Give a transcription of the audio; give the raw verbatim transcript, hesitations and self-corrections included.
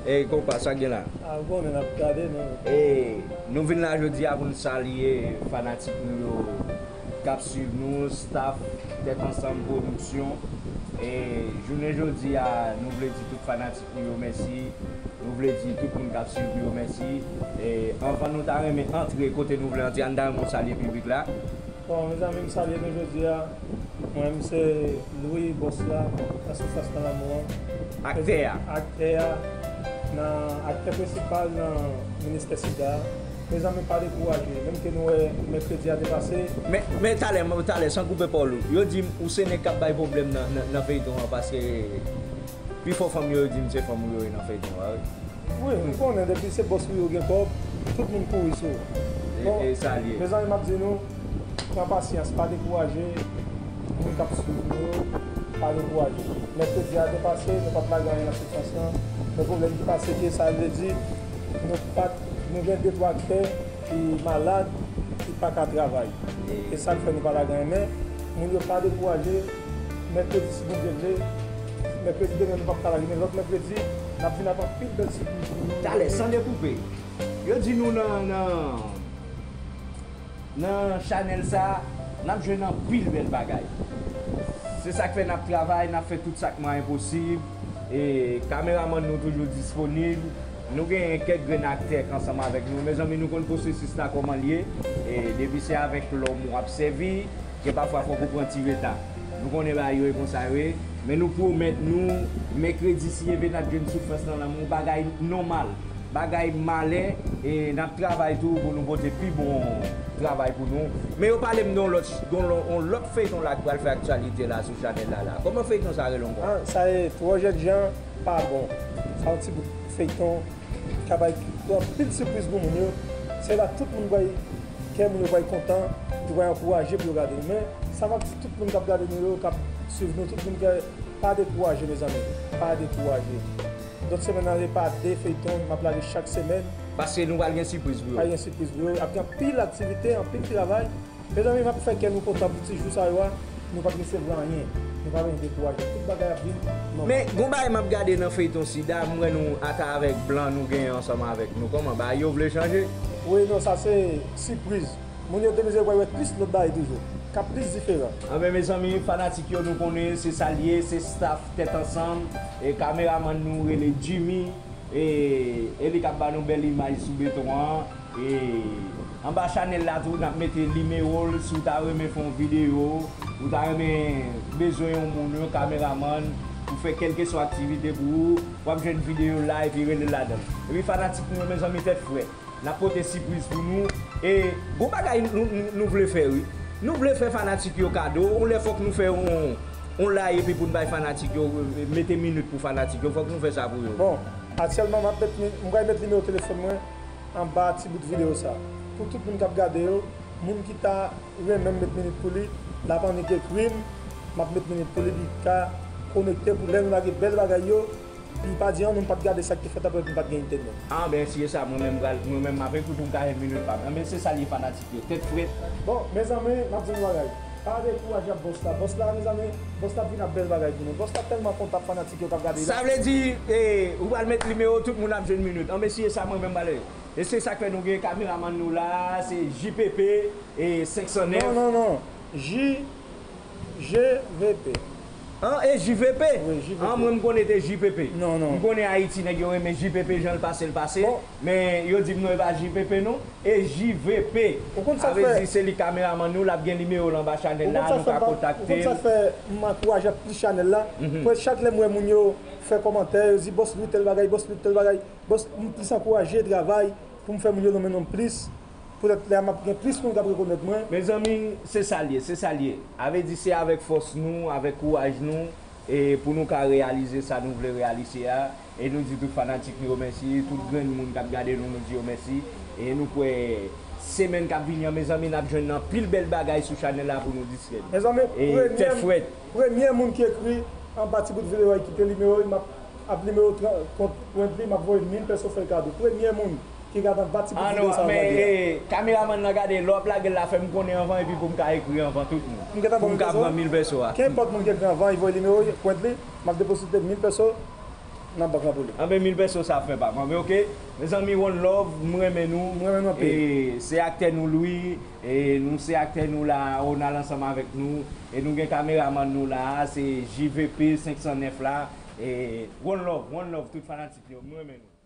Ey, konpa, sa k gen la? A, ou konnen n ap gade nou. E nou vin la jodi a pou n salye fanatik nou yo k ap swiv nou, staff Tèt Ansanm Pwodiksyon. E jounen jodi a, nou vle di tout fanatik nou yo mèsi. Nou vle di tout moun k ap swiv nou yo mèsi. E anvan nou ta renmen antre kote nou vle antre, ann ta renmen w salye piblik la. Bon, mezanmi, m salye nou jodi a. Mwen menm se Louis, bòs la, nan Soufrans nan Lanmou an. Aktè a. Aktè a, nan aktè prensipal nan Ministè Sida a. Mezanmi, pa dekouraje. Menm ke nou wè mèkredi a te pase. Men, men talè, men talè, san koupe pawòl ou, yo di m ou se nèg k ap bay pwoblèm nan, nan, nan feyton an, paske pifò fanm yo, yo di m se fanm ou yo ye nan feyton an, wi. Wi, ou konnen depi se bòs ou yo gen kòb, tout moun kouri sou ou. E, bon, e sa l ye. Mezanmi, m ap di nou, pran pasyans, pa dekouraje. Moun k ap swiv nou yo, pa dekouraje. Mèkredi a te pase, nou pa t lage anyen nan Soufrans lan. Men pwoblèm ki pase, ke sa vle di, nou pa t, nou gen de twa aktè ki malad, ki pa ka travay. E sa k fè nou pa lage anyen. Men, moun yo pa dekouraje. Mèkredi, si Bondye vle, mèkredi demen nou p ap ka lage, men lòt mèkredi, n ap vin ak anpil bèl sipriz pou nou. Talè, san dekoupe. Yo di nou nan, nan, nan chanèl sa, n ap jwenn anpil bèl bagay. Se sa k fè n ap travay, n ap fè tout sa k mwayen posib. E kameramann nou toujou disponib. Nou genyen kèk grenn aktè k ansanm avèk nou. Mezanmi, nou konn pwosesis la kòman l ye. E depi se avèk lòm w ap sèvi, gen pafwa fòk ou pran ti reta. Nou konnen bagay yo e konsa yo ye. Men nou pwomèt nou, mèkredi, si Dye vle, n ap jwenn Soufrans nan Lanmou, bagay nòmal. Bagay malè, e n ap travay tou pou nou pote pi bon travay pou nou. Men yo pale m de yon lòt, de yon lò-, yon lòt feyton la ki pral fè aktyalite la sou chanèl la, la. Kòman feyton sa rele ankò? Ah, sa e Twò Jènjan Pa Bon. Sa yon ti bout feyton ki ap bay anpil sipriz pou moun yo. Se la tout moun pral, kè moun yo pral kontan, yo pral ankouraje pou yo gade l. Men, sa m ap di tout moun k ap gade nou yo, k ap swiv nou, tout moun ki pa dekouraje, mezanmi. Pa dekouraje. Lòt semèn nan, se pa de feyton m ap lage chak semèn. Paske nou pral gen sipriz pou yo. Pral gen sipriz pou yo. Ap gen anpil aktivite, anpil travay. Mezanmi, m ap fè kè nou kontan pou ti jou sa yo a. Nou p ap resevwa anyen. Nou pa bezwen dekouraje. Tout bagay ap vin nòmal. Men, gon bagay m ap gade nan feyton Sida, m wè nou ata avèk blan nou genyen ansanm avèk nou. Kòman, bagay yo vle chanje? Wi, non, sa se sipriz. Moun yo te mizè pral wè plis lòt bagay toujou. K ap plis diferan. Anben, mezanmi, fanatik yo, nou konnen se sa l ye, se staff Tèt Ansanm, e kameramann nou rele Jimmy, e, e li k ap ba nou bèl imaj sou beton an. E anba chanèl la tou, n ap mete nimewo l, si w ta renmen fè yon videyo, ou ta renmen bezwen yon moun, yon kameramann, pou fè kèlkeswa aktivite pou ou, w ap jwenn videyo la epi rele l ladan l. Epi fanatik nou yo, mezanmi, tèt frèt. N ap pote sipriz pou nou. E gon bagay nou, nou, nou vle fè, wi. Nou vle fè fanatik yo kado. Yon lè fòk nou fè yon, yon live epi pou n bay fanatik yo, mete minit pou fanatik yo. Fòk nou fè sa pou yo. Bon, aktyèlman, m ap met, m pral met nimewo telefòn mwen anba ti bout videyo sa. Pou tout moun k ap gade yo, moun ki ta renmen m met minit pou li, l ap annik ekri m, m ap met minit pou li, li ka konekte pou lè nou lage bèl bagay yo, li pa di ann, nou pa t gade sa k te fèt apre nou pa t gen entènèt. Anben, si e sa, mwen menm, pral, mwen menm, m ap ekri pou m ka jwenn minit pa m. Anben, se sa l ye, fanatik yo. Tèt frèt. Bon, mezanmi, m ap di nou bagay. Pa dekouraje ak bòs la. Bòs la, mezanmi, bòs la ap vin ak bèl bagay pou nou. Bòs la tèlman kontan ak fanatik yo k ap gade la. Sa vle di, e, ou pral met nimewo, tout moun ap jwenn minit. Anben, si e sa, mwen menm, m pral. E se sa k fè nou gen kameramann nou la, se J P P, e, senk san nèf. Non, non, non. J G V P. An, e J V P? Wi, J V P. An, mwen, m konnen te J P P. Non, non. M konnen Ayiti, nèg yo renmen J P P, jan l pase, l pase. Bon. Men, yo di m non, e pa J P P, non. E J V P. Ou konn sa fè. Sa vle di, se li kameramann nou, l ap gen nimewo l anba chanèl la, nou ka kontakte l. Ou konn sa fè m ankouraje ak plis chanèl la. Mhm. Pou chak lè m wè moun yo fè kòmantè, yo di, "Bòs Louis tèl bagay, Bòs Louis tèl bagay." Bòs, m plis ankouraje travay pou m fè moun yo nonmen non m plis. Poutèt lè a m ap gen plis moun k ap rekonèt mwen. Mezanmi, se sa l ye, se sa l ye. A vle di se avèk fòs nou, avèk kouraj nou, e pou nou ka reyalize sa nou vle reyalize a. E nou di tout fanatik nou yo mèsi, tout grenn moun k ap gade nou, nou di yo mèsi. E nou kwè semèn k ap vini an, mezanmi, n ap jwenn anpil bèl bagay sou chanèl la pou nou distrè nou. Mezanmi, e premye, tèt frèt. Premye moun ki ekri anba ti bout videyo a, kite nimewo l, m ap ap nimewo tran-, kont Wendy, m ap voye mil pèso fè l kado. Premye moun ki gade anba ti bout videyo sa a, men, gade a. E, kameramann nan gade, lè w ap lage l la, fè m konnen anvan epi pou m ka ekri anvan tout moun. Pou m ka pran mil pèso a. Kenpòt moun ki ekri anvan, li voye nimewo Wendy, m ap depozite mil pèso. Nan bank nan pou li. Anben mil peso sa fè pa mwen. Men oke, mezanmi, one love, m renmen nou. M renmen nou anpil. E se aktè nou Louis, e nou se aktè nou la, Ronald ansanm avèk nou, e nou gen kameramann nou la, se J V P senk san nèf la, e one love, one love, tout fanatik yo, m renmen nou.